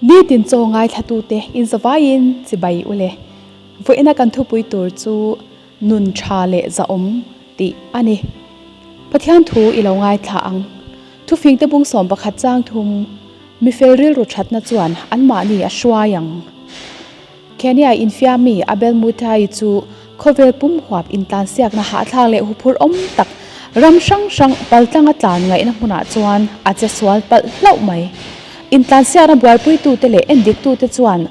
Nitin chaw ngaithlatute inzavaiin chibai u le. Vawiina kan thupui tur chu nun tha leh zahawm tih a ni. Pathian thu i lo ngaithla ang. Thufingte bung 11 chang thum, Mi fel rilru thatna chuan anmahni a hruai ang. Kenya infiammi Abel Mutai chu khawvel pum huap intlansiakna hahthlak leh huphurh awm tak ram hrang hrang paltlanga tlan ngaihna hmunah chuan a che sual palh hlauh mai. Intlansiakna buaipuitute leh endiktute chuan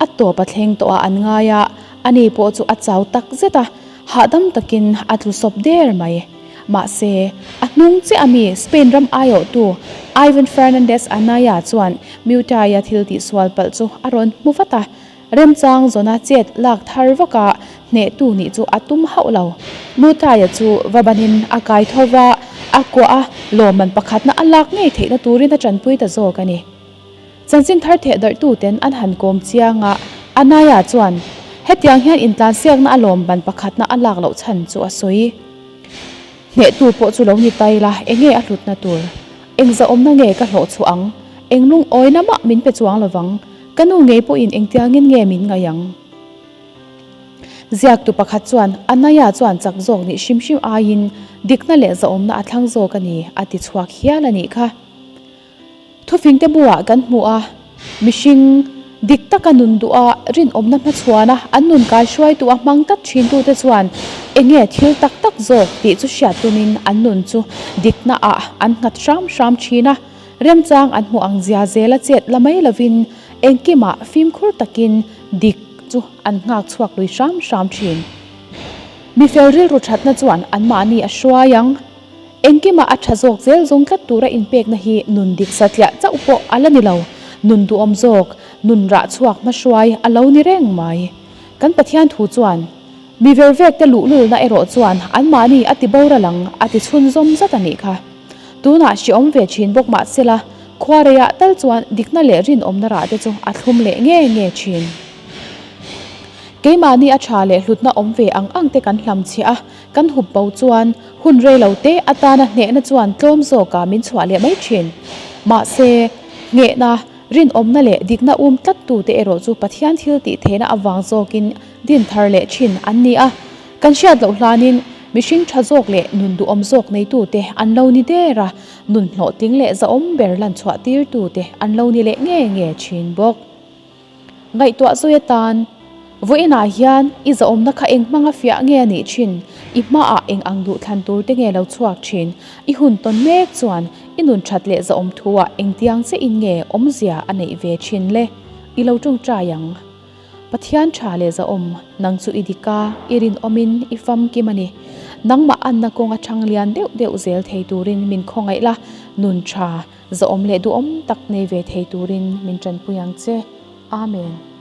a tawp a thleng tawh a an ngai a, ani pawh chu a chau tak zet a, hahdam takin a tlu sawp der mai. Mahse, a hnung chiah ami Spain ram aiawhtu Ivan Fernandez Anaya chuan Mutai-a thil tihsual palh chu a rawn hmu vat a, remchang zawna chet lak thar vaka hnehtu nih chu a tum hauh lo. Mutai-a chu va banin a kai tho va, a kuah a, lawmman pakhatna a lak ngei theihna turin a tanpui ta zawk a ni. Chanchin thar theh darhtuten an han kawm chiang a, Anaya chuan hetiang hian intlansiakna a lawmman pakhatna a lak loh chhan chu a sawi. Hnehtu pawh chu lo ni ta ila, enge a hlutna tur? Eng zahawmna nge ka hlawh chhuah ang? Eng lungawina mah min pe chuang lovang. Ka nu ngei pawhin engtiangin nge min ngaih ang? Ziaktu pakhat chuan, Anaya chuan chak zawk nih hrim hrim aiin dikna leh zahawmna a thlang zawk a ni, a ti chhuak hial a nih kha. Thufingte buah kan hmu a, mihring dik taka nun duh a, rinawmna hmachhuana an nun kaihruaitu a hmang tlat thintute chuan enge thil tak tak zawk tih chu hriat tumin an nun chu dikna ah an nghat hram hram thin a, remchang an hmuh ang zia zela chet la mai lovin engkimah fimkhur takin dik chu an nghak chhuak lui hram hram thin. Mifel rilru thatna chuan anmahni a hruai ang. Engkimah a tha zawk zel zawng tlat tura inpekna hi nun dik satliah chauh pawh a la ni lo, nun duhawm zawk, nun rah chhuak hmahruai a lo ni reng mai. Kan Pathian thu chuan, Mi vervekte luhlulna erawh chuan anmahni a ti boral ang a ti chhunzawm zat a nih kha. Tunah hriawm ve thin bawk mah sela, khuareiah tal chuan dikna leh rinawmna rah te chu a thlum leh nge nge thin. Keimahni a tha leh hlutna awm ve ang ang te kan hlamchhiah a, Kan hup bo chuan hun rei lo te atana hnehna chuan tlawm zawkah min chhuah leh mai thin. Mahse, nghehna, rinawmna leh dikna um tlattute erawh chu Pathian thil tih theihna avang zawkin din thar leh thin an ni a. Kan hriat loh hlanin mihring tha zawk leh nun duhawm zawk neitute an lo ni der a, nun hlawhtling leh zahawm ber lan chhuah tirtute an lo ni leh nge nge thin bawk. Ngaihtuah zui atan, Vawiinah hian i zahawmna kha eng hmanga fiah nge a nih thin? I hmaah eng ang duhthlan tur te nge lo chhuak thin? I hun tawn mek chuan i nun that leh zahawm thuah engtiang che in nge awmzia a neih ve thin le? I lo tawngtai ang. Pathian tha leh zahawm, nang chu i dik a, i rinawmin i famkim a ni. Nangmah anna kawnga thang lian deuh deuh zel thei turin min khawngaih la, nun tha, Zahawm leh duhawm tak nei ve thei turin min tanpui ang che. Amen.